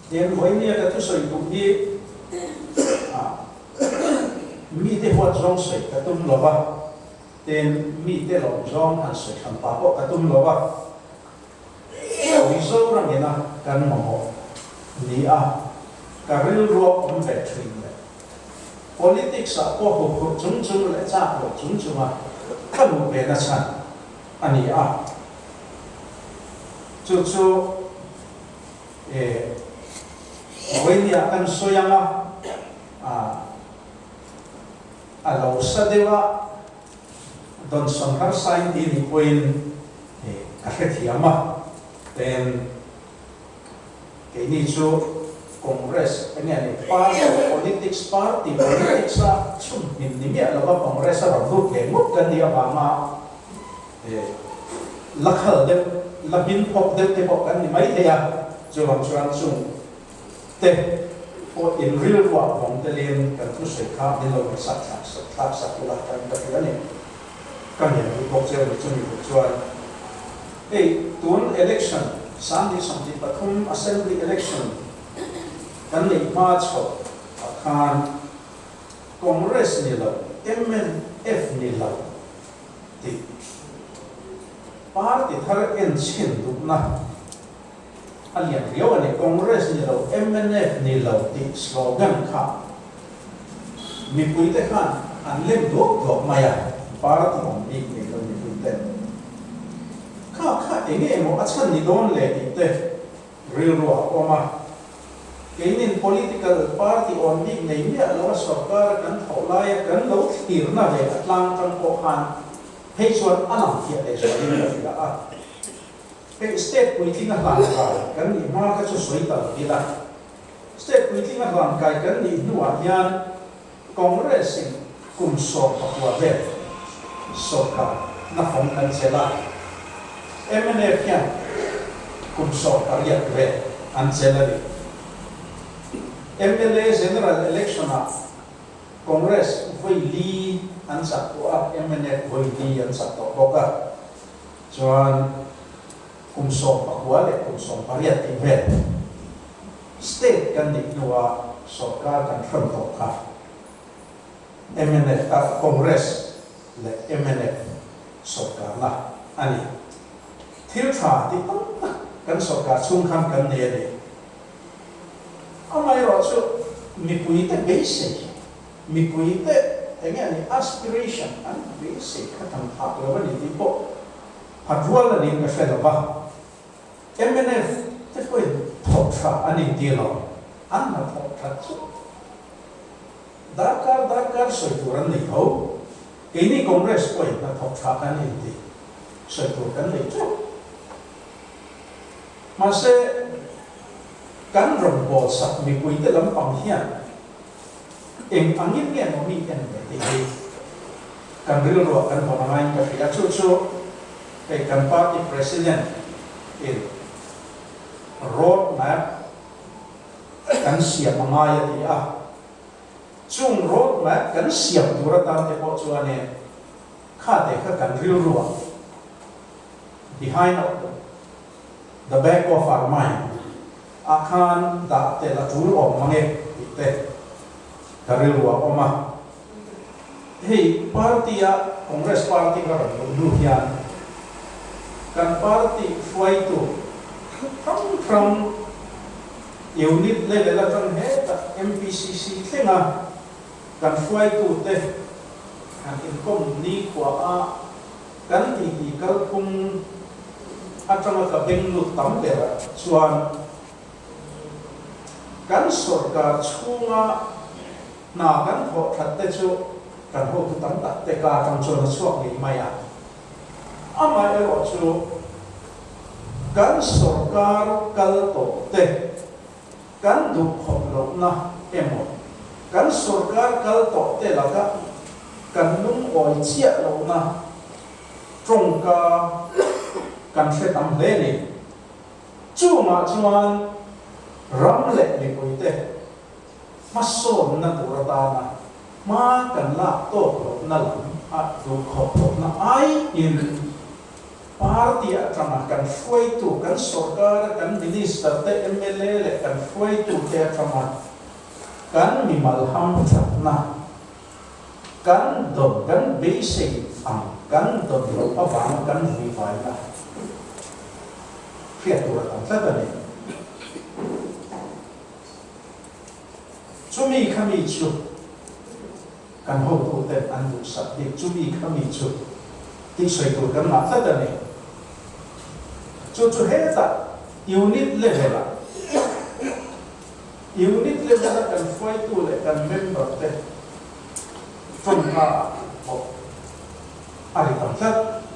Tin, vawinia ka thusawi duh hi mite huat zawng sawi ka tum lo va, tin, mite lawm zawng han sawi hran pah pawh ka tum lo va. Mizoram ina kan mamawh ni a, ka rilrua awm ve thin leh politics ah pawh huphurh chung chung leh chak lo chung chunga ka luh ve na chhan a ni a. Chu chu e vawinia kan sawi ang a, a lo sa deuh a. Dawnsawn harsa in ti nih pawhin ka hrethiam a, ten keini chu Congress enge a nih party politics party politics a chhunhmin ni miah lova Congress a rawn lut ve ngawt kan nih avanga la khal deuh la hmin phawk deuh te pawh kan ni maithei a, chuvang chuan chung te pawh in rilruah vawng telin kan thusawi kha min lo sak thlak thlak sak ula kan ka hria a ni. Ka ngen duh bawk cheu ni chumi duh chuan hei tun election 2023 assembly election kan neih hma chhoh ah khan Congress ni lo mnf ni lo tih party thar enchhin duhna A lian riau a ni. Congress ni lo, mnf ni lo tih slogan kha mipuite khan an lem duak duak mai a, party awm bik nei lo mipuite kha kha eng emaw a chhan ni dawn le tih te rilru a awm a. Keinin political party awm bik nei miah lo a sorkar kan thawh laia kan lo thlirna ve a tlang tang pawh khan phei chuan a lang fiah leh zualin ka hria a. Hei state puitling a hlan kai kan nih hma kha chu sawi ta lo ila. State puitling a hlan kai kan nih hnuah hian Congress in kum 19 vel sawrkar na fawng kan chelh a, mnf hian kum 18 vel an chelh a ni. Mla General Election ah Congress vawi li an chak tawh a, mnf vawi li an chak tawh bawk a. Chuan kum 19 leh kum 18 tih vel state kan nih hnua sorkar kan hrawn tawh kha mnf ah Congress leh mnf sorkarna a ni. Thil tha tih tam tak kan sorkar chhung khan kan nei a ni. Amaherawhchu mipuite beisei Mipuite enge a nih aspiration an beisei kha kan phak lo a ni tih pawh phat rual a niin ka hre lo va. Mnf te pawhin thawk tha an inti lo, an hna thawk that chu darkar darkar sawi tur an nei tho. Keini Congress pawhin hna thawk tha kan inti sawi tur kan nei teuh. Mahse kan rawngbâwl sak mipuite lampang hian Eng angin nge maw mi en ve tih hi kan rilruah kan vawn angaiin ka hria. Chu chu hei kan party president in road map kan siam angai a ti a. Chung road map kan siam tur atan te pawh chuanin kha te kha kan rilruah behind of the back of our mind ah khan dah tel a tul awm mang e tih te ka rilru a awm a. Hei party a Congress party ka rawn luh hnu hian kan party hruaitu hrang hrang unit level atang hetah MPCC thlenga kan hruaitu te han inkawm nikhua a kan titi kalphung atanga ka beng lut tam berah chuan kan sorkar chhunga hna kan thawh that te chu kan hotu tam tak te ka atang chuan a chhuak ngei mai a. Amaherawh chu kan sorkar kal tawh te kan duh khawp lohna emaw kan sorkar kal tawh te laka kan lungawi chiah lohna tawngka kan hre tam hle ni. Chungah chuan ram leh mipuite hmasawnna tur atana hma kan lak tawk lohna lam a duhkhawp lohna aiin. Party atanga kan hruaitu, kan sorkara kan minister te, mla leh kan hruaitute atanga kan mimal hamthatna kan dawn, kan beisei ang kan dawn loh avanga kan vuivaina hriat tur a tam tlat a ni. Chumi khami chu kan hotuten an duhsak bik, chumi khami chu tih sawi tur kan ngah tlat a ni. Chu chu hetah unit level-ah, unit level-a kan hruaitu leh kan member te tawngka-ah pawh a ri tam tlat.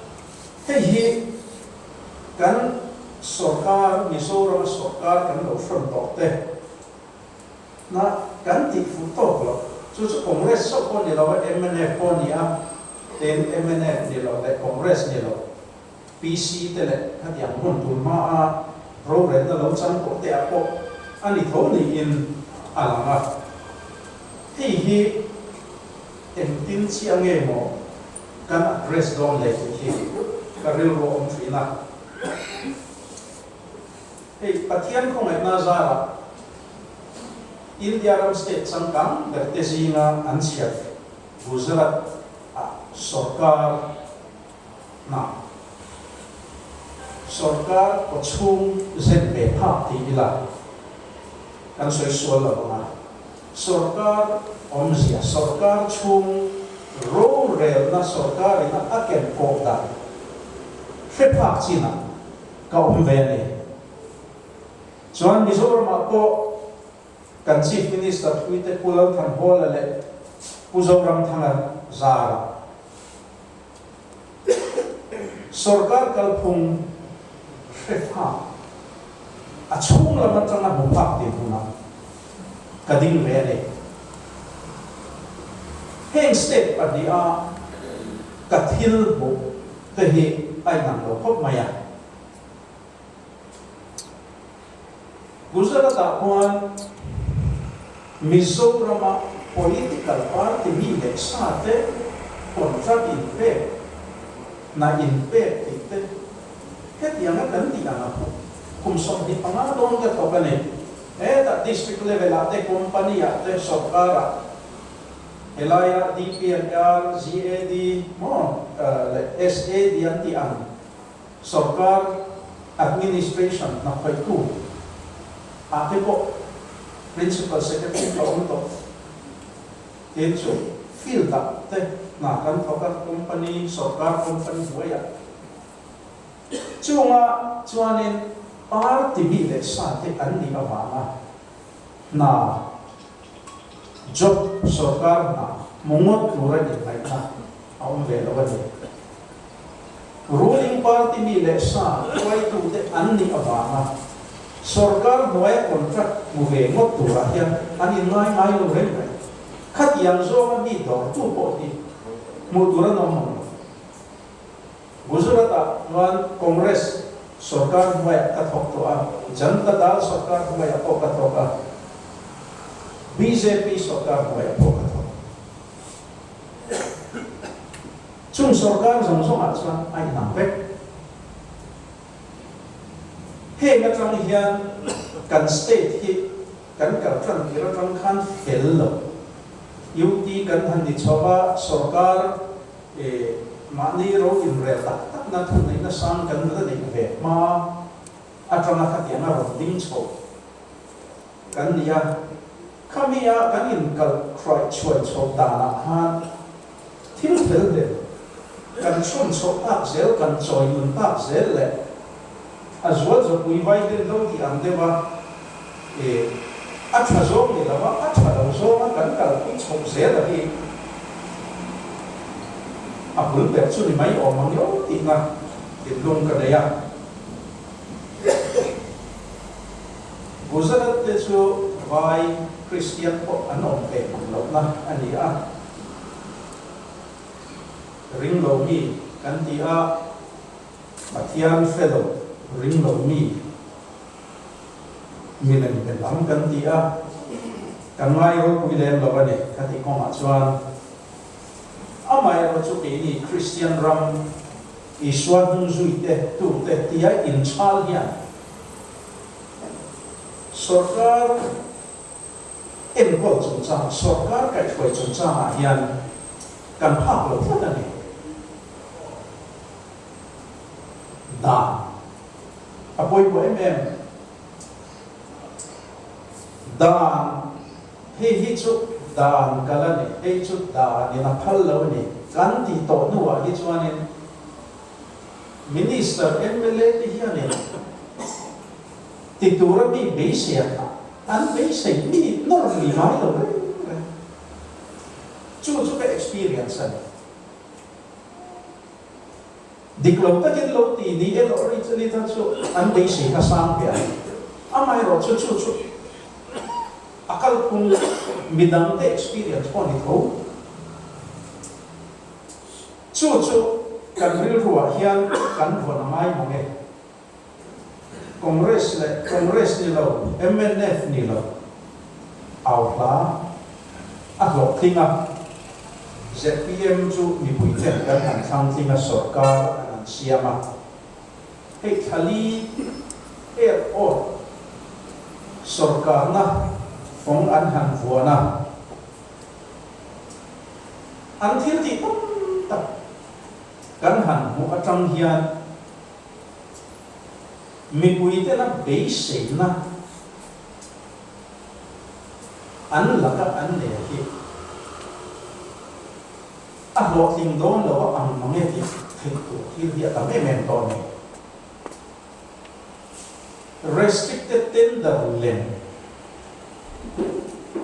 Hei hi kan sorkar, Mizorama sorkar kan lo hrawn tawh te, Na kan tih fuh tawk lo. Chu chu Congress chauh pawh ni lo a, mnf pawh ni a, tin mnf ni lo leh Congress ni lo, PC te leh khatiang hun tun hma a rorelna lo chang tawh te ah pawh a ni tho niin a lang a. Hei hi engtin chiah nge maw kan address dawn le tih hi ka rilru a awm thin a. Hei Pathian khawngaihna zarah India ram state changkang ber te zinga an chhiat Gujarat ah sorkar hna sorkar kawchhung zen ve phak ti ila kan sawi sual lo ang a, sorkar awmzia sorkar chhung rorelna sorkar ina a ken kawh dan hre phak chinah Ka awm ve a ni. Chuan Mizoramah pawh kan Chief Minister Thuite Pu Lalthanhawla leh Pu Zoramthanga zarah sorkar kalphung hre phak, a chhung lam atanga hmu phak dinhmunah ka ding ve a ni. Heng state pahniha ka thil hmuh te hi a inang lo khawp mai a. Gujarat-ah khuan Mizorama political party mi leh sa te contract inpek, hna inpek tih te hetianga kan tih ang a kum 25 dawn ka thawk a ni. Hetah district level-ah te, company-ah te, sorkar-ah Helaia DPNR, GAD maw leh SAD an tih ang sorkar administration hna khawihtu ah te pawh Principal Secretary ka awm tawh. Tin chu field ah te hna kan thawk a, company, sorkar company hnuaiah. Chunga chuanin party mi leh sa te an nih avanga hna, Job, sorkar hna hmu ngawt tura innghaihna a awm ve lo a ni. Ruling party mi leh sa hruaitute an nih avanga sorkar hnuaia contract hmu ve ngawt turah hian an inngai ngai lo reng reng. Khatiang zawnga mi dawrtu pawh hi hmuh tur an awm ang lo. Gujarat-ah chuan Congress sorkar hnuaiah ka thawk tawh a, Janata Dal sorkar hnuaiah pawh ka thawk a, bjp sorkar hnuaiah pawh ka thawk. Chung sorkar zawng zawngah chuan a inang vek. Heng atang hian kan state hi kan kal tan tir atang khan fel lo. UT kan han ni chho a, sorkar E, mahni ro inrel tak takna thuneihna sang kan la neih ve hma atanga khatianga rawn ding chho kan ni a, khami a kan inkalh hruai chhuai chhoh danah khan thil fel hlel kan chhun chhoh tak zel, kan chawi nun tak zel leh a zual zawpui vai den lo tih ang deuh a, e, a tha zawng ni lova a tha lo zawnga kan kalpui chhoh zel a hi a bul ber chu ni mai awm ang io tihna thinlung ka nei a. Gujarat te chu vai Kristian pawh an awm ve mang lohna a ni a, ring lo mi kan ti a, Pathian hre lo, ring lo mi. Milem be lam kan ti a, kan ngai ropui lem lo a ni ka tih kawngah chuan amaherawh chu keini Kristian ram Isua hnung zuite tute tia inchhal hian sorkar enkawl chungchang, sorkar kaihhruai chungchangah hian kan phak lo tlat a ni. Dan a pawimawh em em. Dan hei hi chu dan kal a ni, hei chu danin a phal lo a ni kan tih tawh hnuah hi chuanin Minister, mla te hianin ti tura mi beisei a kha an beisei mi nawr ni ngai lo reng reng. Chu chu ka experience a ni. Dik lo takin lo ti ni erawh ri chu ni ta chu an beisei kha sang ve ang. Amaherawh chu chu chu a kalphung midangte experience pawh a ni tho. Chu chu kan rilruah hian kan vawn a ngai mang e. Congress leh Congress ni lo, mnf ni lo, au hla a hlawhtling a, zpm chu mipui ten kan han thlang tling a, sorkar an han siam a, hei thlali er awt sorkarna fawng an han vuan a, an thil tih tam tak kan han hmuh atang hian Mipuitena beiseina an laka an nei hi a hlawhtling dawn lo a ang mang e tih theih tur thil hi a tam em em tawh a ni. Restricted tender lem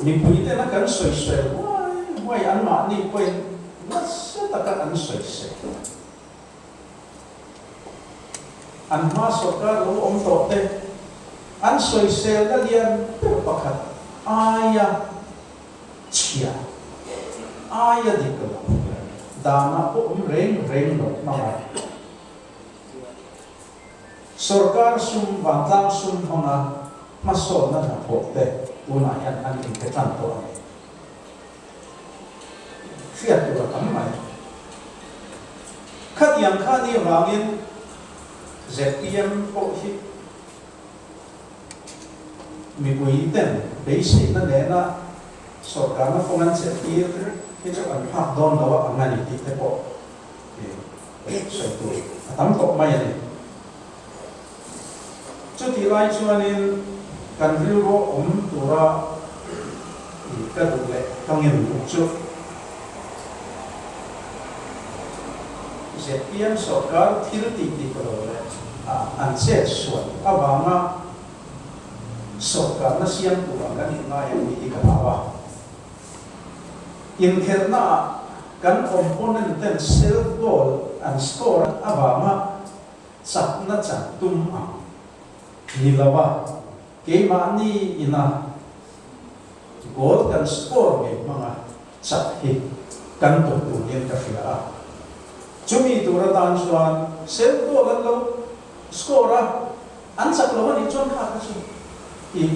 mipuitena kan sawisel huai huai anmahni pawhin nasa taka an sawisel. An hma sorkar lo awm tawh te an sawiselna lian ber pakhat aia chhia, aia dik lo, danah pawh awm reng reng lo hmanga sorkar sum, vantlang sum hmanga hmasawnna hnathawh te tunah hian an inpe tan tawh a ni. Hriat tur a tam mai. Khatiang kha ni avangin zpm pawh hi mipui ten beiseina nena sorkarna fawng an chelh tir hi chu an phak dawn lo a ang a ni tih te pawh sawi tur a tam tawh mai a ni. Chutih lai chuanin kan rilru awm tura ka duh leh ka ngen duh chu zpm sorkar thil tih dik lo leh an chet sual avanga sorkarna siam tura kan inngai ang tih hi ka hlau a. Inkhelhnaah kan opponent ten self goal an score avanga Chakna chan tum ang ni lo a, keimahni ina goal kan score ngei hmanga chak hi kan tum tur hian ka hria a. Chumi tur atan chuan self goal an lo score a, an chak lo a nih chuan kha kha chu i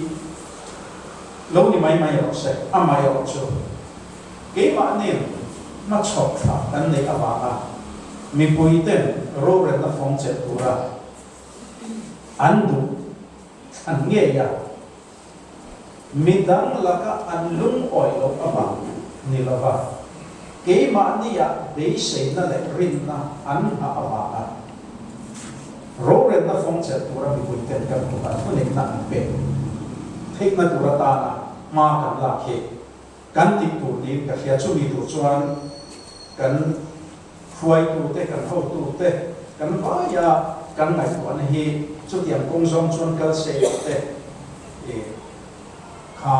lo ni mai mai rawh se, amaherawh chu keimahni'n hmachhawp tha kan neih avanga Mipuiten rorelna fawng chelh tura an duh thlan ngei a, midang laka an lungawi loh avang ni lova keimahnia beiseina leh rinna an nghah avanga rorelna fawng chelh tura mipuiten kan kutah thuneihna an pek theihna tur atana hma kan lak hi Kan tih tur niin ka hria. Chumi tur chuan kan hruaitute, kan hotute, kan vaia kan ngaihtuahna hi chutiang kawng zawng chuan kal se tih te kha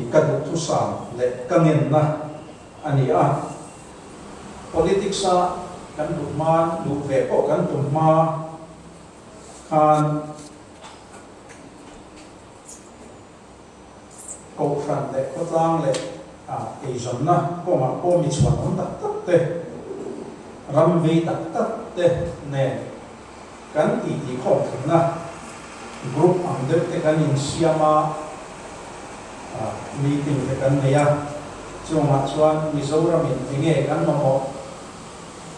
ka duhthusam leh ka ngenna a ni a. Politics-a kan duh hma, duh ve pawh kan tum hma khan, Kohhran leh khawtlang leh eizawnna kawngah pawh mi chhuanawm tak tak te, ram vei tak tak te nen kan titi khawm thinna group ang deuh te kan insiam a, meeting te kan nei a, chungah chuan Mizoramin enge kan mamawh?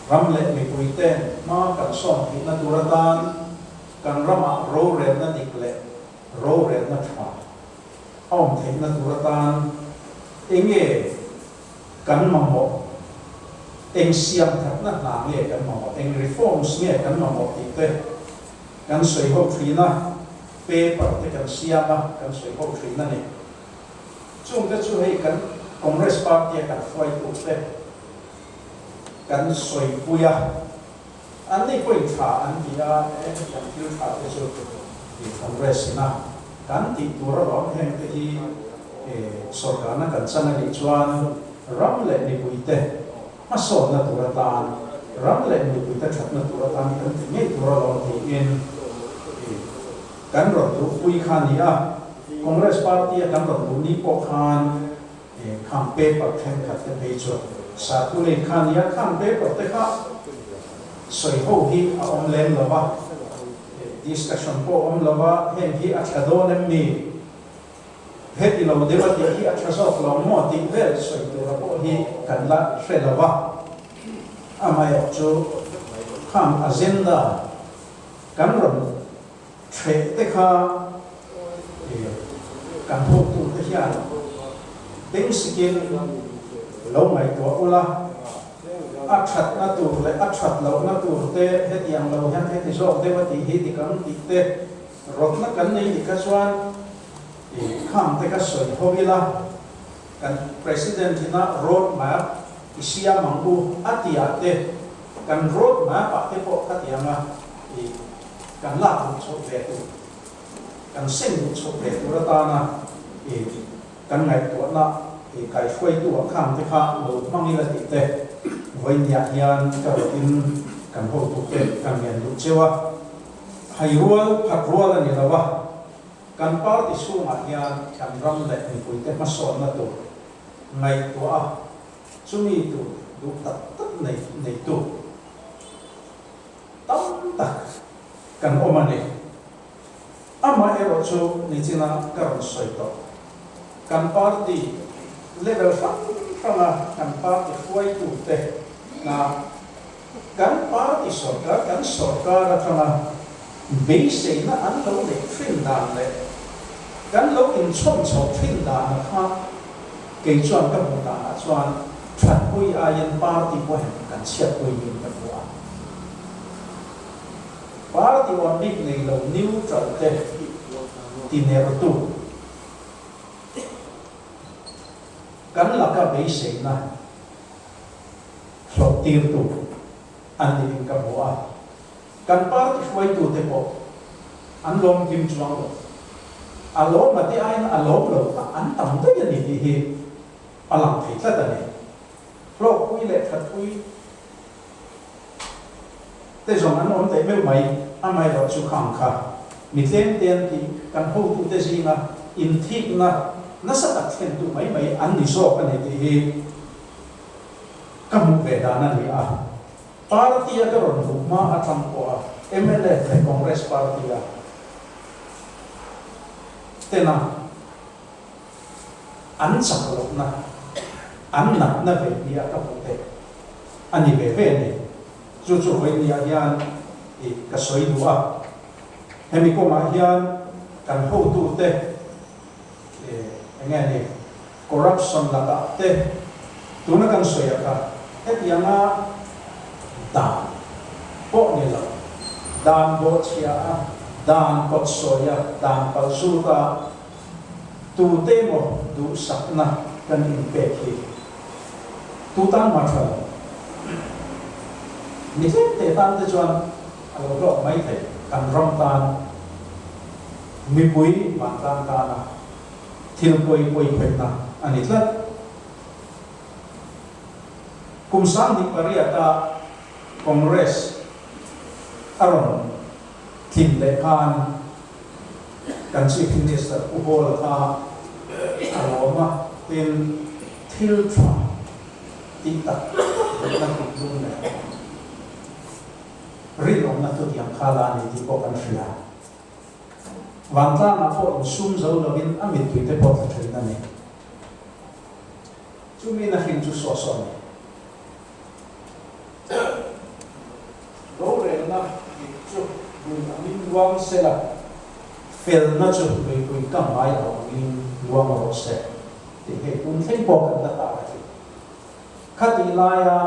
Ram leh mipuite'n hma kan sawn theihna tur atan kan ramah rorelna dik leh rorelna tha a awm theihna tur atan enge kan mamawh, eng siamthatna hna nge kan mamawh, eng reforms nge kan mamawh tih te kan sawi ho thin a, paper te kan siam a, kan sawi ho thin a ni. Chungte chu hei kan Congress party a kan hruaitute kan sawipui a, an ni pawhin tha an ti a, e hetiang thil tha te chu i Congress ina kan tih tur alawm heng te hi sawrkarna kan chan a nih chuan ram leh mipuite hmasawnna tur atan, ram leh mipuite thatna tur atan kan ti ngei tur alawm tiin kan rawn duhpui kha a ni a, Congress party a kan rawn duh ni pawh khan Khang paper thenkhat te phei chu circulate kha nia, khang paper te kha sawi ho hi a awm lem lo va, discussion pawh a awm lo va, heng hi a tha dawn em mi, heti lo deuh a tih hi a tha zawk lo maw tih vel sawi tura pawh hi kan la hre lo va, amaherawh chu khang agenda kan rawn Threh te kha kan hotute hian bengsikin lo ngaihtuah ula, a thatna tur leh a that lohna tur te hetiang lo hian heti zawk deuh a tih hi dik ang tih te rawtna kan nei dik kha chuan khang te kha sawi ho ila, kan President ina road map i siam ang u a tih ah te kan road map ah te pawh khatiang a Kan lak duh chhoh ve tur, kan seng duh chhoh ve tur atana kan ngaihtuahna kaihruaitu ah khang te kha lo hmang ila tih te vawinia hian ka rawtin kan hotute kan ngen duh cheu a. Hai rual phat rual a ni lo a, kan party chhungah hian kan ram leh mipuite hmasawnna tur ngaihtuah a, chumi tur duh tak tak nei neitu. Tam tak kan awm a ni. Amah erawh chu nichina ka rawn sawi tawh. Kan party level hrang hranga kan party hruaitute hna kan party sorkar kan sorkar atanga beiseina an lo neih thin dan leh kan lo inchhawm chhoh thin dana kha kei chuan ka hmuh danah chuan thatpui aiin party pawhin kan chhiatpui niin ka hmu a. Party awn bik nei lo neutral te ti nertu kan laka beiseina hlawh tirtu an niin ka hmu a. Kan party hruaitute pawh an lawm kim chuang lo. A lawm a te aiin a lawm lo kha an tam daih a ni tih hi a lang thei tlat a ni. Hlawkpui leh thatpui te zawng an awm daih meuh mai, amaherawh chu khang kha mi tlem te an tih kan hotute zinga inthikna nasa tak thlentu mai mai an ni zawk a ni tih hi ka hmuh ve dan a ni a. Party a ka rawn hmuh hma atang pawh a mnf leh Congress party a tena an chak lohna, an natna ve nia ka hmuh te a ni ve ve a ni. Chu chu vawinia hian i ka sawi duh a, hemi kawngah hian kan hotute eng nge ni corruption lakah te tuna kan sawi a kha hetianga dan pawh ni lo, dan bawhchhia a, dan kawtsawi a, dan palzut a, Tute emaw duhsakna kan inpek hi tu tan mah tha lo. Mi tlemte tan te chuan a lo hlawk mai thei. Kan ram tan, mipui vantlang tana thil pawi pawi khawihna a ni tlat. Kum 2008-a Congress a rawn tlin leh khan, Kan Chief Minister Pu Hawla kha a lawm a, tin thil tha tih tak tak na kut lung leh rinawmna thutiang kha la a ni tih pawh kan hria. Vantlangah pawh insum zo lovin a mittui te pawh tla thin a ni. Chumi na hrin chu saw saw a ni. Lui angin luang se la, felna chu luipui kam ngai lo angin luang rawh se tih hei tun thleng pawh kan la tar a ti. Khatih laia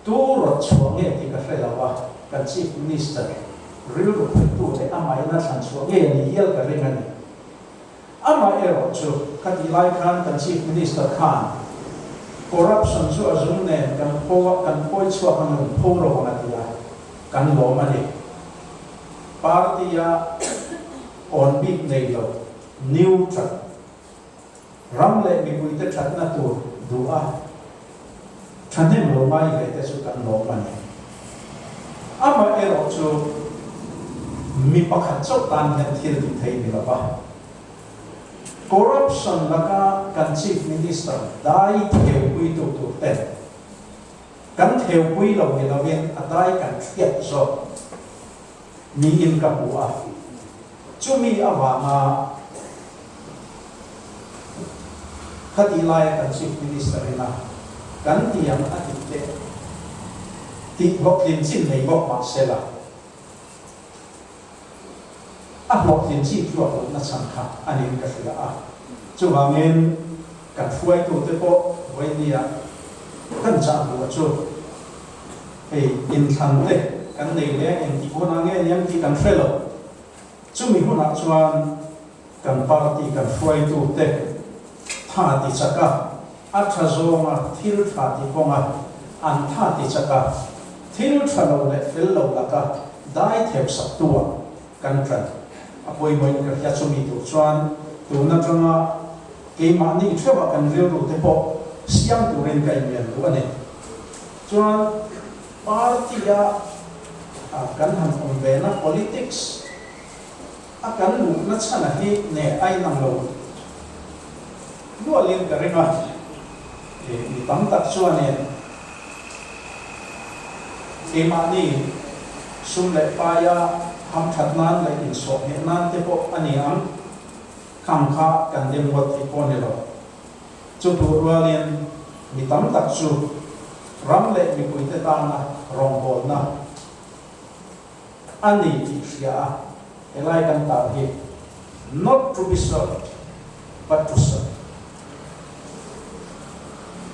tu rawt chhuah nge tih ka hre lo a, kan Chief Minister rilru khawihtu leh amahin a thlan chhuah ngei a ni hial ka ring a ni. Amaherawh chu khatih lai khan kan Chief Minister khan corruption chu a zum nen kan pho kan phawi chhuak a nun pho lo ang a ti a, kan lawm a ni. Party a awn bik nei lo, neutral, ram leh mipuite thatna tur duh a thahnem lo ngai ve te chu kan lawm a ni. Amaherawh chu mi pakhat chauh tan hian thil tih thei ni lo va, corruption laka kan Chief Minister dai theupui tu tur ten kan theupui lo ni lovin a dai kan hriat zawk niin ka hmu a. Chumi avanga khatih laia kan Chief Minister ina kan tiang a tih te tih hlawhtlin chin nei bawk mah sela, a hlawhtlin chi tluak lohna chhan kha a niin ka hria a. Chuvangin kan hruaitute pawh vawinia kan chah duh a chu hei inthlan te kan nei leng engtik hunah nge niang tih kan hre lo. Chumi hunah chuan kan party kan hruaitute tha ti chak a, a tha zawnga thil tha ti kawnga an tha ti chak a, thil tha lo leh fel lo laka dai theu saktua kan tlan a pawimawhin ka hria. Chumi tur chuan tun atanga keimahni theuha kan rilrute pawh siam turin ka inlian duh a ni. Chuan party-a kan han awm ve na politics a kan luhna chhana hi ne a inang lo nualin ka ring a, mi tam tak chuanin keimahni sum leh paia hamthat nan leh insawhhneh nan te pawh a ni ang, khang kha kan dem ngawt thei pawh a ni lo. Chu tur rualin mi tam tak chu ram leh mipuite tana rawngbawlna a ni tih hria a, helai kan tar hi not to be served but to serve,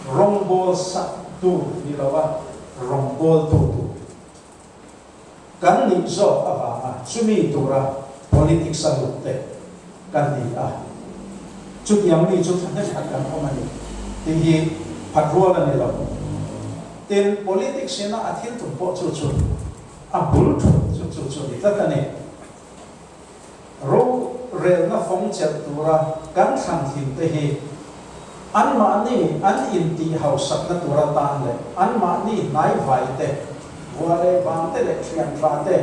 rawngbâwl sak tur ni lova rawngbâwltu tur kan nih zawk avanga chumi tura politics a lut te kan ni a, chutiang mi chu thahnem tak kan awm a ni tih hi phat rual a ni lo. Tin, politics ina a thil tum pawh chu chu a bul thut chu chu chu ni tlat a ni. Rorelna fawng chelh tura kan thlan thin te hi anmahni an intih hausakna tura tan leh anmahni hnaivai te, vua leh vang te leh thian tha te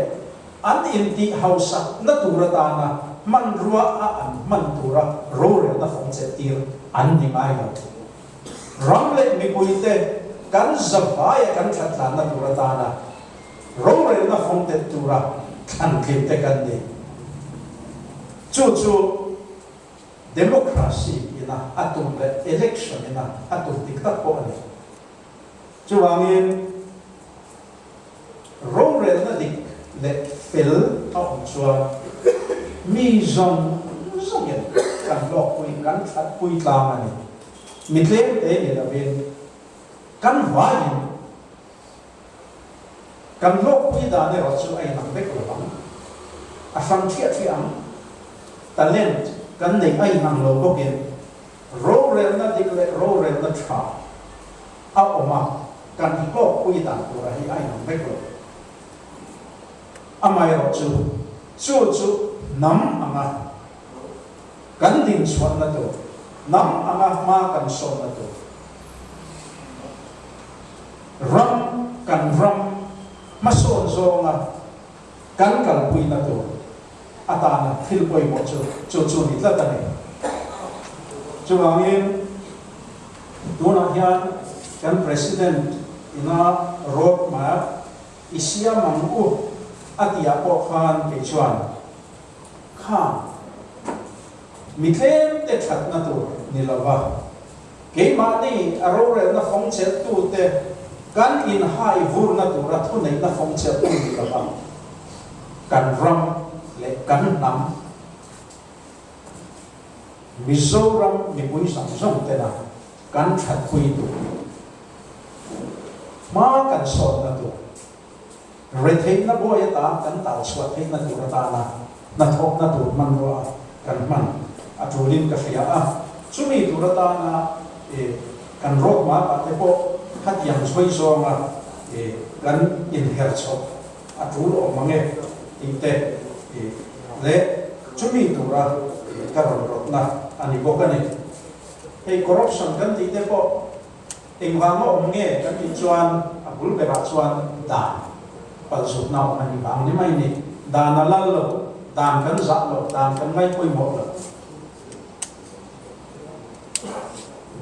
an intih hausakna tura tana hmanrua a an hman tura rorelna fawng chelh tir an ni ngai lo. Ram leh mipui te kan zavaia kan thattlanna tura tana Rorelna fawng tet tura thlan tling te kan ni. Chu chu democracy ina a tum leh election ina a tum dik tak pawh a ni. Chuvangin rorelna dik leh fel a awm chuan mi zawng zawngin kan hlawkpui, kan thatpui tlang a ni. Mi tlemte ni lovin kan vaiin. Kan hlawkpui dan erawh chu a inang vek lo ang. A hrang thiah thiah ang. Talent kan neih a inang lo bawkin rorelna dik leh rorelna tha a awm a, kan hlawkpui dan tura hi a inang vek lo. Amaherawh chu, chu chu hnam anga kan dinchhuahna tur, hnam anga hma kan sawnna tur, Ram kan ram hmasawn zawnga kan kalpuina tur atana thil pawimawh chu chu chu ni tlat a ni. Chuvangin tunah hian kan President ina road map i siam ang u a tihah pawh khan kei chuan kha mi tlem te thatna tur ni lova, Keimahni a rorelna fawng chelhtute kan inhai vurna tura thuneihna fawng chelhtu ni lo va. Kan ram leh kan hnam Mizoram mipui zawng zawng tena kan thatpui tur, hma kan sawnna tur, retheihna buai atan kan tal chhuah theihna tur atana hnathawkna tur hmanrua kan hman a tulin ka hria a. Chumi tur atana kan road map ah te pawh khatiang chhawi zawnga kan inher chhoh a tul awm ang e tih te leh chumi tura ka rawn rawtna a ni bawk a ni. Hei corruption kan tih te pawh engvanga awm nge kan tih chuan a bul berah chuan dan palzutna awm a ni vang ni mai ni. Dan a lal lo, dan kan zah lo, dan kan ngaihpawimawh lo.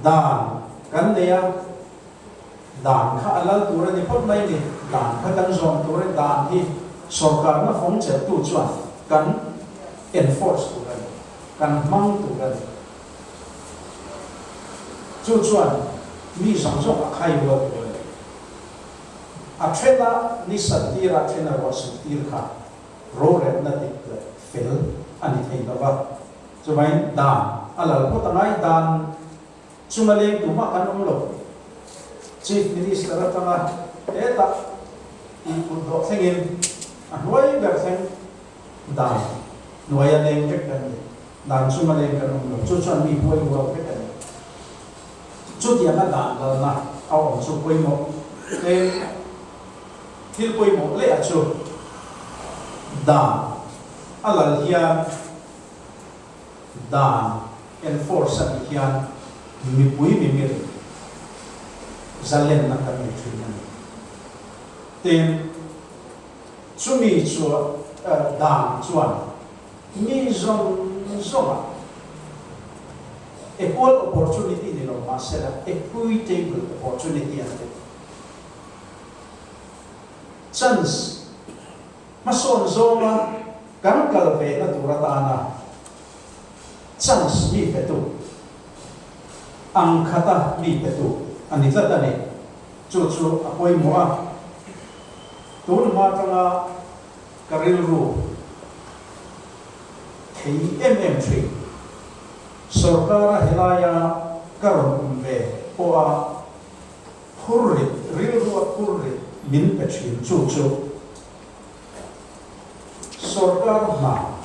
Dan kan nei a. Dan kha a lal tur a ni phawt mai ni. Dan kha kan zawm tur a ni. Dan hi sorkarna fawng chelhtu chuan kan enforce tur a ni, kan hmang tur a ni. Chu chuan mi zawng zawng a khai rual tur a ni. A thena ni sat tir a thena ruah sut tir kha rorelna dik leh fel a ni thei lo va. Chuvangin dan a lal phawt a ngai. Dan. Chunga leng tumah kan awm lo. Chief Minister atanga hetah tih kut dawh thlengin a hnuai ber thleng dan hnuaia leng vek kan ni. Dan chunga leng kan awm lo. Chu chuan mi huai huau vek a ni. Chutianga dan lalna a awm chu pawimawh te thil pawimawh leh a chu dan a lal hian Dan enforce a nih hian mipui mimir zalenna kan nei thin a ni. Tin, chumi chu dan chuan mi zawng zawngah equal opportunity ni lo mahsela equitable opportunity an ti. Chance Hmasawn zawnga kan kal ve na tur atana chance mi petu, ang khata mi petu a ni tlat a ni. Chu chu a pawimawh a, tun hma atanga ka rilru thei em em thin. Sorkara helaia ka rawn awm ve pawha Phurrit, rilrua phurrit min pe thin chu chu Sorkar hna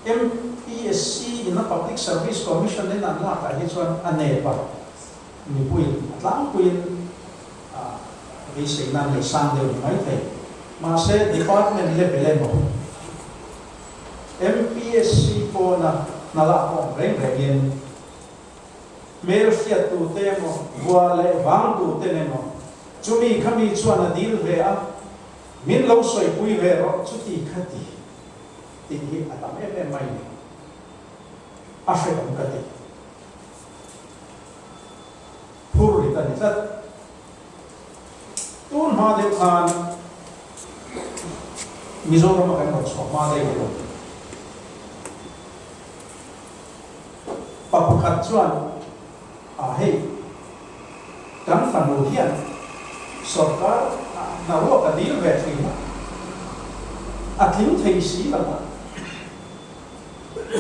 MPSC in a Public Service Commission in an lak ah hi chuan a nep a, mipuiin a tlangpuiin a beisei nan leh sang deuh ni mai thei. Mahse Department level emaw MPSC pawna hna lak awm reng rengin Hmel hriat tu te emaw, vua leh vang tu ten emaw, chumi khami chuan a dil ve a, min lo sawipui ve rawh chuti khati tih hi a tam em em mai ni. A hrehawm ka ti. Phur rit a ni tlat. Tun hma deuh khan Mizoram a kan rawn chhuah hma daih lo. Pa pakhat chuan, A hei, kan fanu hian sorkar hna ruak a dil ve thin a, a tling thei si lo a,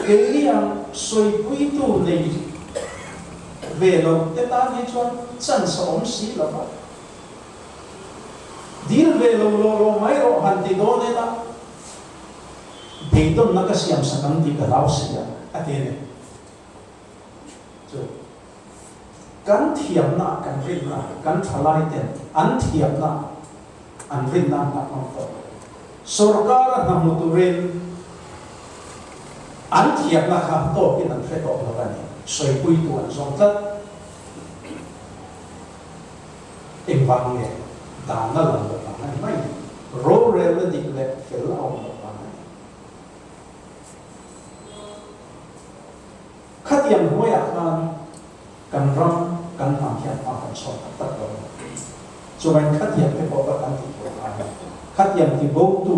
keini ang sawipuitu nei ve lo te tan hi chuan chance a awm si lo a, dil ve lo law law mai rawh han ti dawn ila, Beidawnna ka siam sak ang tih ka hlau si a, a ti a ni. Chu kan thiamna kan rinna, kan thalai ten an thiamna an rinna an hngah hmang tawh lo. Sorkar a hna hmu turin an thiamna kha tawkin an hre tawh lo a ni. Sawipuitu an zawng tlat. Engvang nge dana lang loh vang a ni mai ni. Rorelna dik leh fel a awm loh vang a ni. Khatiang hnuaiah khan kan ram kan hnam hian hma kan chhuak tak tak lo a ni. Chuvain khatiang te pawh kha kan tih tur a ni. Khatiang ti botu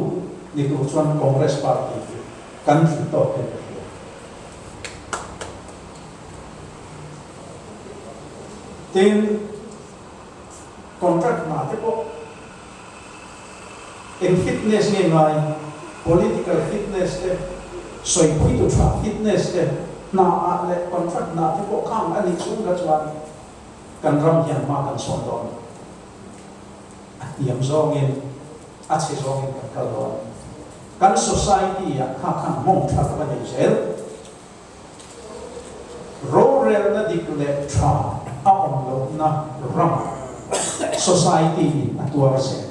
ni tur chuan Congress party hi kan tling tawk hian ka hria. Tin, contract hna te pawh. Eng fitness nge ngai? Political fitness te, sawipuitu tha fitness te, hna ah leh contract hna te pawh khang a nih chhung kha chuan kan ram hian hma kan sawn dawn. A hniam zawngin, a chhe zawngin kan kal dawn. Kan society ah kha khan mawng tha tak a nei zel. Rorelna dik leh tha a awm lohna ram society in a tuar zel.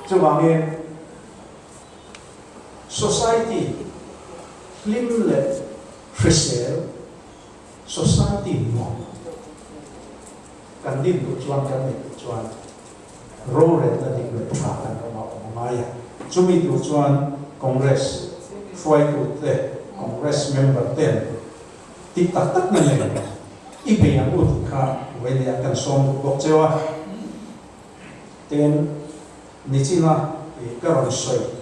Chuvangin society hlim leh hrisel, society nuam kan din duh chuan kan neih duh chuan rorelna dik leh tha kan ram ah awm a ngai a. Chumi tur chuan Congress hruaitute, Congress member ten tih tak tak na nen i bei ang u tih kha Welia kan sawm duh bawk cheu a. Tin, nichina i ka rawn sawi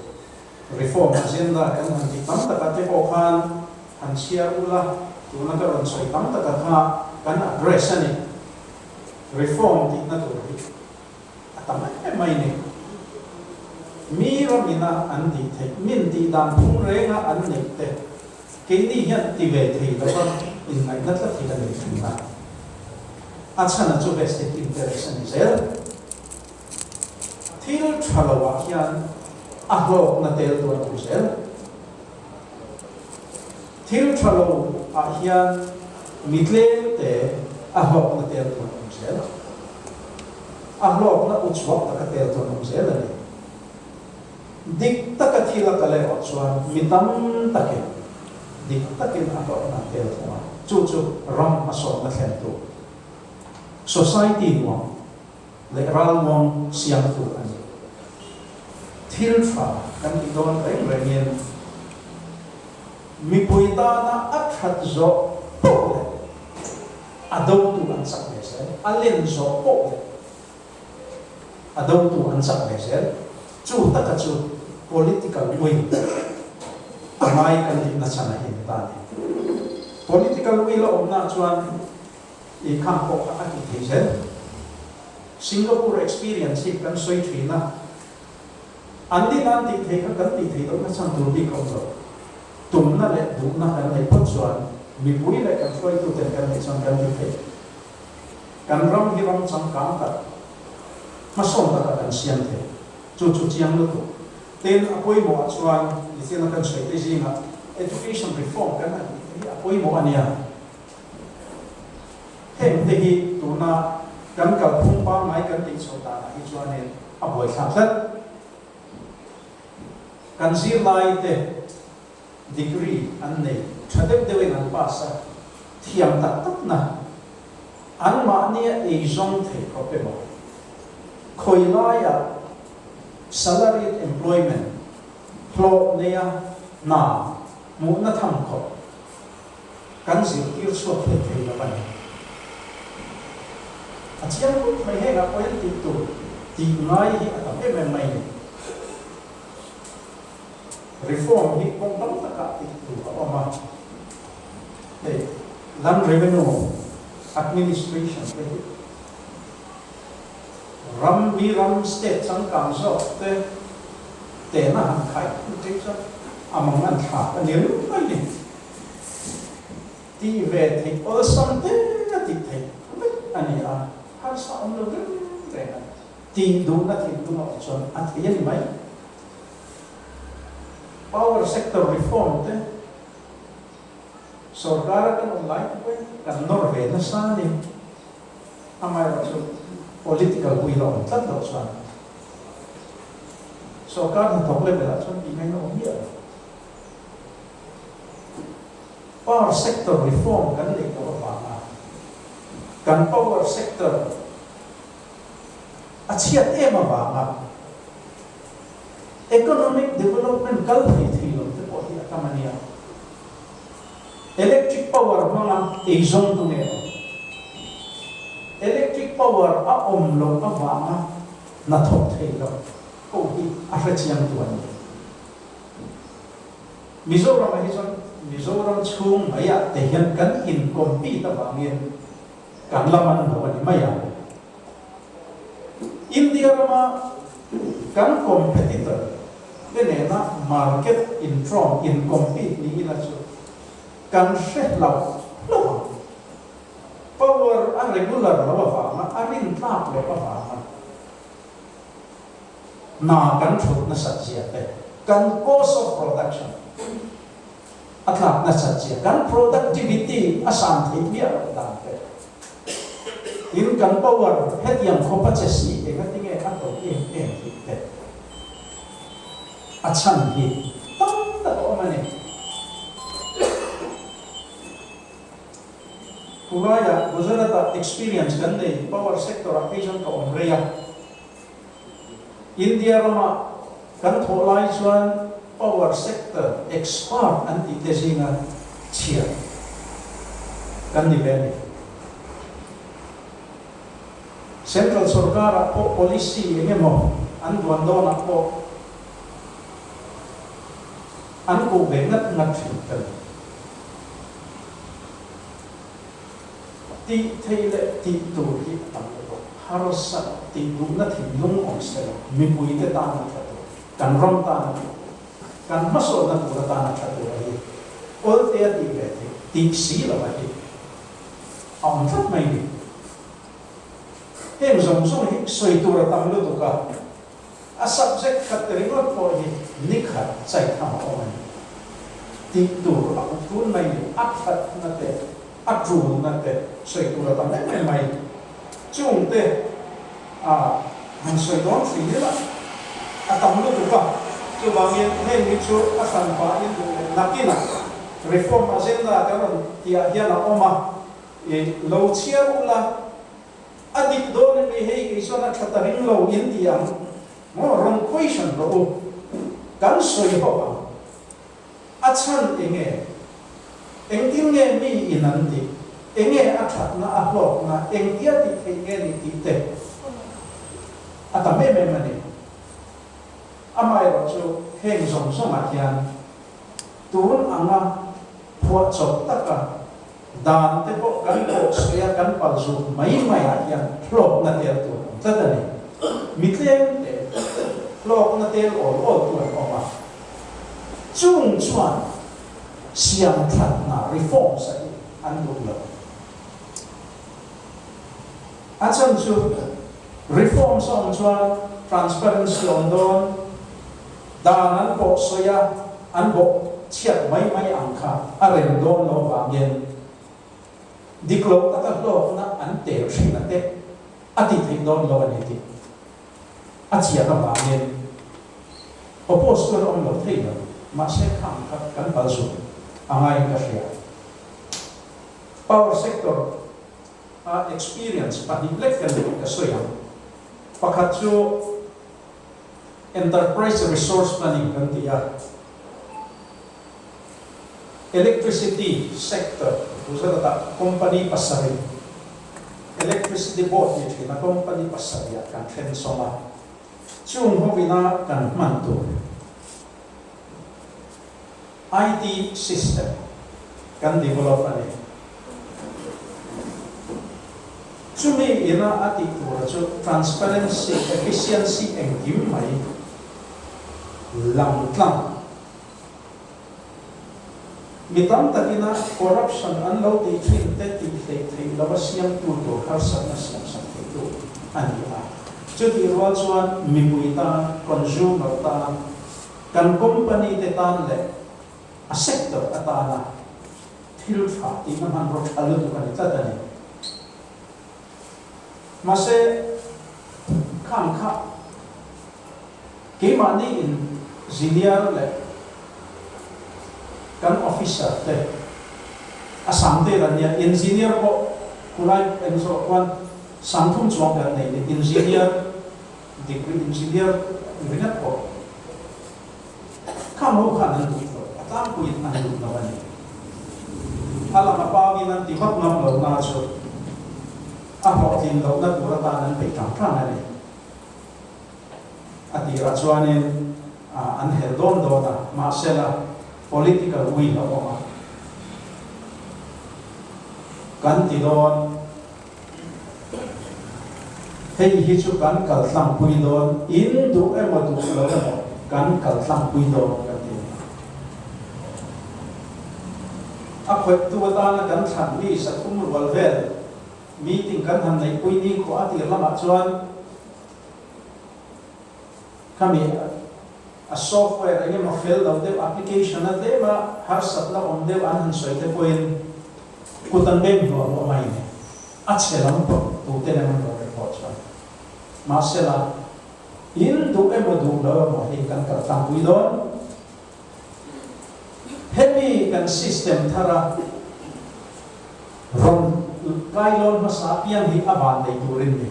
reform agenda kan han tih tam takah te pawh khan han chhiar ula, tuna ka rawn sawi tam takah kha kan address a ni. Reform tihna tur hi a tam em mai ni. Mi ramina an tih theih, min tih dan phung renga an neih te keini hian ti ve thei lova inngaihna tlat hi ka nei thin a. A chhana chu vested interest a ni zel. Thil tha loah hian a hlawkna tel tur a awm zel. Thil tha lo ah hian mi tlem te a hlawkna tel tur a awm zel. A hlawkna u chhuak taka tel tur a awm zel a ni. Dik taka thil a kal erawh chuan mi tam takin dik takin a hlawkna an tel thung a, chu chu ram hmasawnna thlen tur, society nuam leh ralmuang siamtu a ni. Thil tha kan tih dawn reng rengin mipui tana a that zawh poh leh a dotu an chak ve zel, a len zawh poh leh a dotu an chak ve zel. Chu taka chu political will a ngai kan tihna chhan a hin ta a ni. Political will a awmna chuan I khang pawh kha a ti thei zel. Singapore experience hi kan sawi thin a, an ni nan tih thei kha kan tih theih lohna chhan tur bik a awm lo. Tumna leh duhna kan neih phawt chuan mipui leh kan hruaituten kan neih chuan kan ti thei. Kan ram hi ram changkang tak, hmasawn takah kan siam thei. Chu chu chiang lutuk. Tin, a pawimawhah chuan nichina kan sawi te zingah education reform kan han tih te hi a pawimawh a nia. Heng te hi tuna kan kalphung pangngai kan tih chhoh danah hi chuanin a buaithlak tlat. Kan zirlai te degree an nei tha deuh deuhin an pass a, thiam tak tak na anmahnia eizawng thei khawp emaw, khawi laiah salaried employment hlawh neia hna hmuhna tham khawp Kan zirtir chhuak hlei thei lo a ni. A chiang khawp mai hengah pawh hian tih tur tih ngai hi a tam em em mai ni. Reform hi kawng tam takah tih tur a awm a, hei Land Revenue Administration te hi ram mi ram state changkang zawk te tehna han khai thung phei chuan a mang an thlak a ni ringawt mai ni. Tih ve theih awlsam te a tih theih vek a ni a, harsa awm lo reng reng a, tih duhna thinlung a awm chuan a thei a ni mai. Power sector reform te sorkar a kan awm lai te pawhin kan nawr ve nasa a ni. Amaherawhchu political will a awm tlat loh chuan sorkar hnathawk level ah chuan tih ngaihna awm miah lo. Power sector reform kan neih loh avanga kan power sector a chhiat em avanga economic development kal thei thei lo te pawh hi a tam a nia. Electric power hmanga eizawng tu nge awm? Electric power a awm loh avanga hnathawk thei lo ho hi a hrechiang tu an ni. Mizoram ah hi chuan Mizoram chhung mai ah te hian kan in compete avangin kan la man lo a ni mai a. India rama Kan competitor te nena market intrawm, in compete ni ila chu kan hre hlauh hlauh ang. Power a regular lo avanga a rintlak loh avanga hna kan thut nasat zia te, kan cost of production a tlak nasat zia, kan productivity a san theih miah loh dan te, tin kan power hetiang khawp a che si engatinge a to em em tih te a chhan hi tam tak a awm a ni. Tunlaiah Gujarat-ah experience kan nei, power sector-ah phei chuan ka awm rei a. India rama kan thawh lai chuan power sector expert an tih te zinga chhiar kan ni ve a ni. Central sorkarah pawh policy eng emaw an duan dawnah pawh an koh ve ngat ngat thin ka ni. Tih theih leh tih tur hi a tam lutuk. Harsa tih duhna thinlung awm se lo, mipuite tan a tha tur, kan ram tan a tha tur, kan hmasawnna tur atan a tha tur a hi awltea tih ve theih tih si lo a hi a awm tlat mai ni. Heng zawng zawng hi sawi tur a tam lutuk a. A subject khat ringawt pawh hi ni khat chai tham a awm a ni. Tih tur a awm tun mai ni, a thatna te, a tulna te sawi tur a tam em em mai. Chung te a han sawi dawn thin ila a tam lutuk a, chuvangin heng hi chu a hran pahin duh leh nakinah reform agenda kan rawn tihah hian a awm a, i lo chhiar ula. A dik dawn em i hei kei chuan a tha ta ring lo in ti ang maw rawn question rawh u kan sawi ho ang a chhan enge engtin nge mi in an tih enge a thatna a hlawkna engtia tih theih nge ni tih te a tam em em a ni amaherawh chu heng zawng zawngah hian tun anga phuahchawp taka Dan te pawh kan pawh sawi a, kan pal zut mai mai ah hian hlawkna tel tur awm tlat a ni. Mi tlem te hlawkna tel awl awl tu an awm a, chung chuan siam thatna, reforms, a hi an duh lo. A chhan chu reforms a awm chuan transparency a awm dawn, Dan an pawh sawi a, an bawh chhiat mai mai ang kha a rem dawn lo vangin dik lo taka hlawkna an tel hrin a te a tih theih dawn lo a ni tih a chian avangin oppose chu an awm lo thei lo. Mahse khang kha kan pal zut a ngaiin ka hria. Power sector a experience pahnih lek ka neih ka sawi ang. Pakhat chu. Enterprise Resource Planning kan ti a, Electricity sector Gujarat-ah company pasarih, Electricity Board ni thina company pasarihah kan then sawm a, chung hovina kan hman tur IT system kan develop a ni. Chumi ina a tih tura chu transparency, efficiency engkim mai lang tlang. Mi tam takina corruption an lo tih thin te tih hleih theih lova siamtu tur harsatna siamsak theitu a ni a. Chutih rual chuan mipui tan, consumer tan, Kan company te tan leh a sector atana thil tha tihna hmanraw tha lutuk a ni tlat a ni. Mahse, khang kha keimahni in engineer leh kan officer te a sang tel an nia, engineer pawh khulai eng zawh khuan sang thum chuang kan nei ni, engineer Degree engineer ringawt pawh khang ho khan an duh lo, a tlangpuiin an duh lo a ni. A lang a pangin an ti vak ngam lo na chu a hlawhtlin lohna tur atan an peih tang tang a ni. A tirah chuanin an hel dawn dawn a, mahsela political will a awm a, kan ti dawn. Hei hi chu kan kal tlangpui dawn, in duh emaw duh lo emaw kan kal tlangpui dawn kan ti a ni. A khawihtu atana kan thlan mi 300 rual vel meeting kan han neihpui ni khawh a tir lamah chuan khami a software eng emaw fel lo deuh application a tlem a harsatna awm deuh an han sawi te pawhin kut an beng hluah hluah mai ni. A chhe lam tawh tuten an rawn report chuan. Mahsela, in duh emaw duh lo emaw hei kan kal tlangpui dawn. Hemi kan system thara rawn kailawn hmasa apiang hi a van nei turin ni.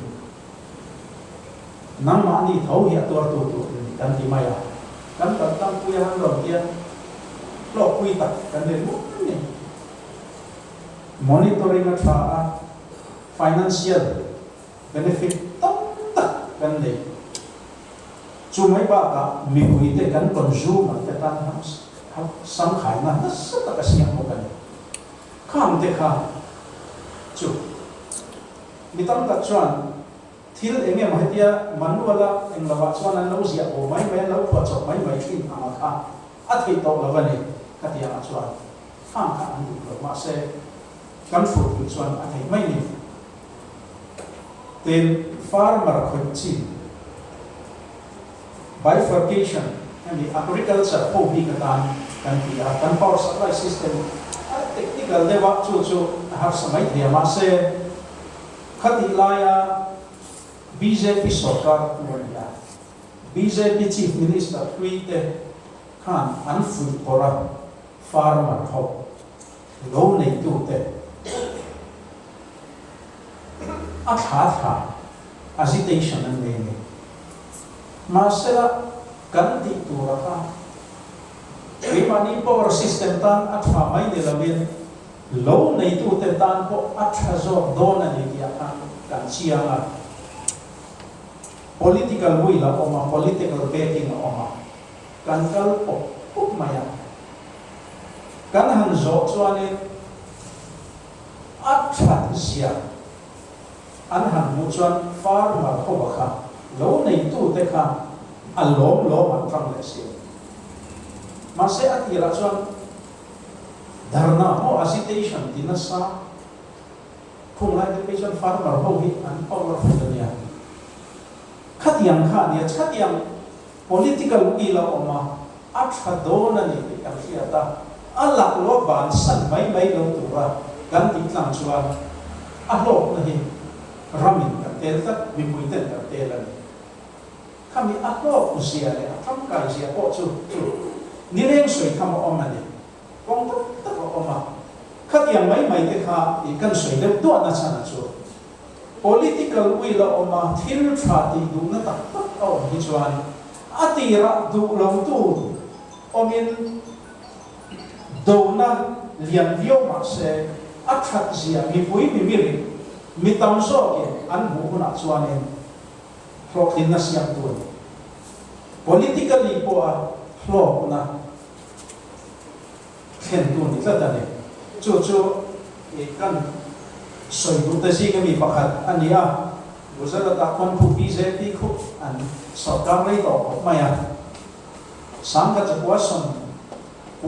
Nangmahni tho hi a tuartu tur in ni kan ti mai a. Kan kal tlangpui a han rawn tian hlawkpui tak kan ni ringawt ni. Monitoring a tha a, financial benefit tam tak kan nei. Chu mai bakah mipuite kan consumer te tan samkhaina nasa tak a siam bawk a ni. Khang te kha chu mi tam tak chuan thil eng emaw hetia manual a eng lovah chuan an lo ziah bo mai mai, an lo phuahchawp mai mai thin ang a kha a theih tawh lo a ni khatiangah chuan. Khang kha an duh lo mahse kan fur pui chuan a theih mai ni. Tin, farmer khawih chi bifurcation hemi agriculture ho bik atan kan ti a, kan power supply system a technical deuh a, chu chu a harsa mai thei a mahse khatih laia bjp sorkar tu a ni a, bjp chief minister hlui te khan an fuih pawrh a. Farmer ho, lo neitute a thla thla agitation an nei a ni. Mahsela kan tih tura kha keimahni power system tan a tha mai ni lovin lo neitute tan pawh a tha zawk dawn a ni tih ah khan kan chiang a. Political will a awm a, political backing a awm a. Kan kal pawp pawp mai a. Kan han zawh chuanin a that zia an han hmuh chuan farmer ho kha lo neitute kha a lawm lawm an tang leh si. Mahse a tirah chuan dharna maw agitation ti nasa khung lai te phei chuan farmer ho hi an powerful a nia. Khatiang kha a nia, chhatiang Political will a awm a, a tha dawn a ni tih kan hriat a, a laklawh bansan mai mai lo tura kan tih tlang chuan a hlawkna hi ramin kan tel tlat, mipui ten kan tel a ni. Khami a hlawk zia leh a tangkai zia pawh chu chu nileng sawi tham a awm a ni, kawng tak tak a awm a, khatiang mai mai te kha tih kan sawi deuh duahna chhan a chu. Political will a awm a, thil tha tih duhna tak tak a awm hi chuan a tirah duh lo tu awmin dona lian viau mah se a that zia mipui mimirin mi tam zawkin an hmuh hunah chuanin hlawhtlinna siam tu a ni. Politically pawha hlawkna thlen tu ni tlat a ni. Chu chu kan sawi duh te zinga mi pakhat a ni a, Gujarat-ah khawn khu bjp khu an sorkar rei tawh khawp mai a, 1995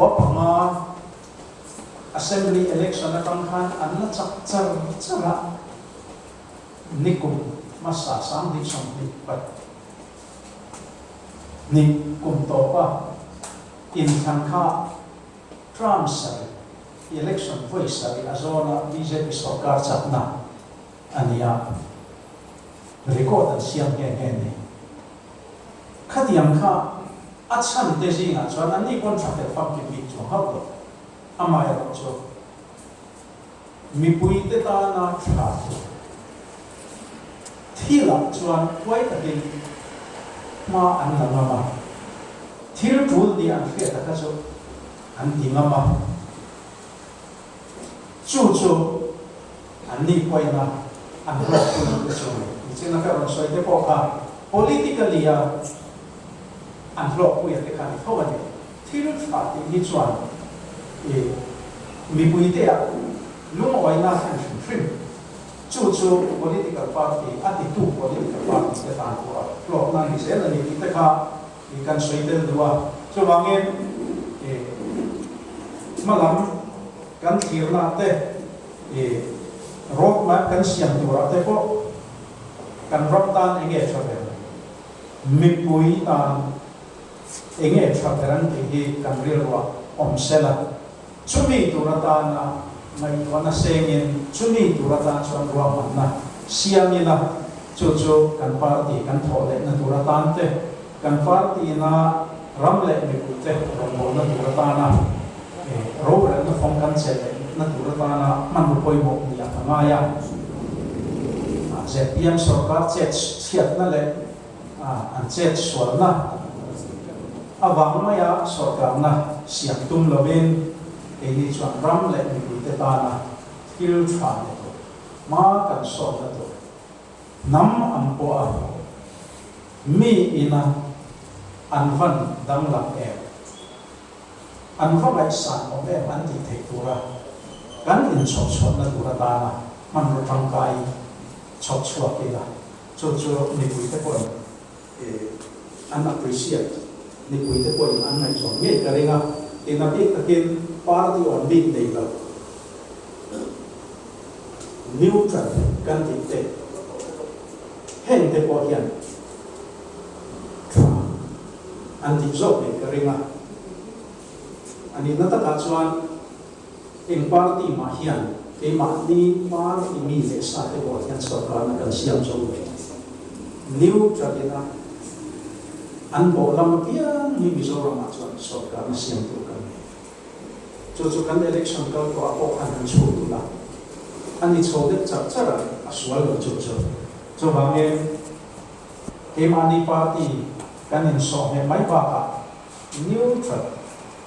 Assembly election atang khan an la chak char char a, nikum hmasa 2022 kum tawpa Inthlan kha term sarih, election vawi sarih a zawn a bjp sorkar chakna a ni a, record an siam nghe nghe ni. Khatiang kha a chhan te zingah chuan anni pawn tha fel famkim bik chuang hauh lo. Amaherawh chu mipuite tana tha tur thilah chuan huai takin hma an la ngam a, thil tul nia an hriat a kha chu an ti ngam a, chu chu an ni pawina an hlawkpui te chu a ni. Nichin a ka rawn sawi te pawh kha politically a an hlawkpui a te kha a ni tho a ni. Thil tha tih hi chuan i mipuite ah lungawina thlen hrim hrim. Chu chu political party, a titu political party te tan pawh a hlawkna a ni zel a ni tih te kha kan sawi tel duh a. Chuvangin hmalam kan thlirna te, road map kan siam turah te pawh kan ram tan eng nge tha ber? Mipui tan eng nge tha ber an tih hi kan rilruah awm sela. Chumi tur atana ngaihtuahna sengin, chumi tur atan chuan ruahmanna siam ila, chu chu kan party kan thawh lehna tur atan te, kan party-na ram leh mipuite rawngbawlna tur atana rorelna fawng kan chelh lehna tur atana hmanraw pawimawh ni a ka ngai a. ZPM sorkar chet chhiatna leh an chet sualna avang maia sorkarna siam tum lovin keini chuan ram leh mipuite tana thil tha ni tur, hma kan sawnna tur, hnam ang pawha mi ina an van danglam em, an va ngaihsan awm em an tih theih tura kan inchhawp chhuahna tur atana hmanraw tangkai chhawp chhuak ila. Chu chu mipuite pawhin an appreciate, mipuite pawhin an ngaihzawn ngei ka ring a, tina bik takin party awm bik nei lo, neutral kan tih te, heng te pawh hian tha an tih zawk ngei ka ring a. A nihna takah chuan Eng party mah hian keimahni party mi leh sa te pawh hian sorkarna kan siam zo ve. Neutral ina an bawh lam apiang hi Mizoramah chuan sorkarna siam tur kan nei. Chu chu kan election kal tawh ah pawh khan han chhut dul a, a ni chho deuh char char a, a sual lo chu chu. Chuvangin keimahni party kan insawh hmeh mai bakah neutral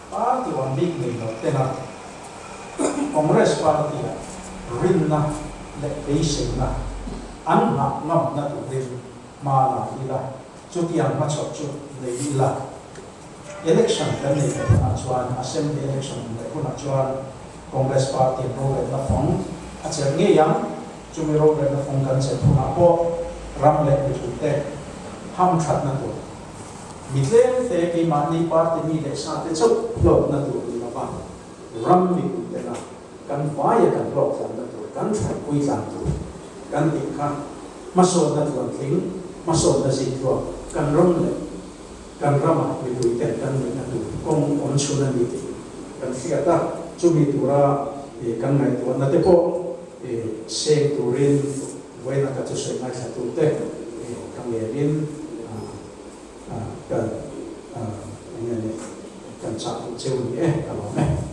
Party awm bik nei lo tena Congress Party-ah rinna leh beiseina an nghah ngamna turin hma la ila, chutiang hmachhawp chu nei ila. Election kan nei leh hunah chuan, Assembly Election leh hunah chuan Congress Party an rorelna fawng a chelh ngei ang. Chumi rorelna fawng kan chelh hunah pawh ram leh mipuite hamthatna tur, Mi tlemte keimahni party mi leh sate chauh hlawkna tur ni lova ram mipui tena kan vaia kan hlawk tlanna tur, kan thatpui tlan tur kan tih kha hmasawnna tluantling, hmasawnna zintluak kan ram leh kan rama mipui ten kan neihna tur kawng awm chhun a ni tih kan hriat a, chumi tura kan ngaihtuahna te pawh seng turin vawiina ka thusawi ngaithla tute ka ngenin kan eng nge ni kan chah duh cheu ni e ka lawm e.